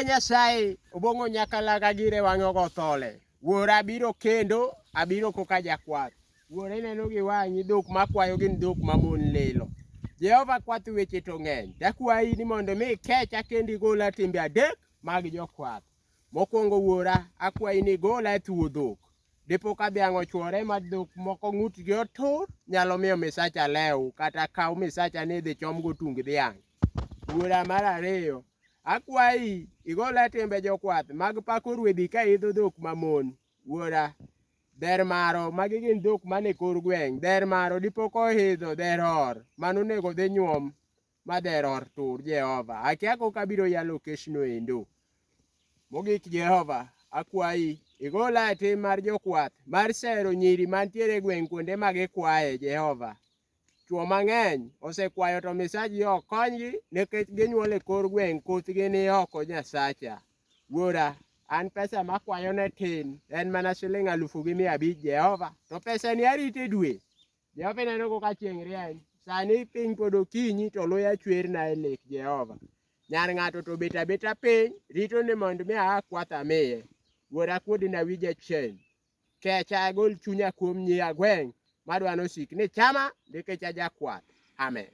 Nyasaye Obong'o Nyakalaga gire wang'e ogo thole. Wuora abiro kendo abiro koka jakwath. Wuora ineno gi wang'i dhok makwayo gin dhok ma mon lilo. Jehova kwath weche to ng'eny. Takwayi ni mondo mi ikecha kendo igola timbe adek mag jokwath. Mokwongo wuora akwayi ni igola e thuwo dhok. Dipo ka dhiang' ochuore ma dhok moko ng'utgi otur, nyalo miyo misacha lew kata kaw misacha ni idhi chomgo tung dhiang'. Wuora mar ariyo, akwayi igola e timbe jokwath mag pako rwedhi ka idho dhok mamon. Wuora, dher maro, magi gin dhok man e kor gweng'. Dher maro dipo koidho dher or, mano onego dhi nyuom ma dher or tur Jehova. Akia kok abiro yalo kesno endo. Mogik Jehova, akwayi igola e tim mar jokwath mar sero nyiri mantiere e gweng' kuonde ma gikwaye Jehova. Chwo mang'eny osekwayo to misachgi ok konygi nikech ginyuol e kor gweng' kothgi ni oko Nyasacha. Wuora, an pesa makwayo ne tin, en mana siling 1500 Jehova, to pesa ni arito e dwe. Jehova ineno go ka chieng' rieny. Sani piny pod okinyi to luya chwerna e lek Jehova. Nyar ng'ato to obet abeta piny, rito ni mondo mi aa kwath amiye. Wuora kuodna wi jachien. Kecha agol chunya kuom nyi agweng' madwa nosik ni chama nikech ajakwath. Amen.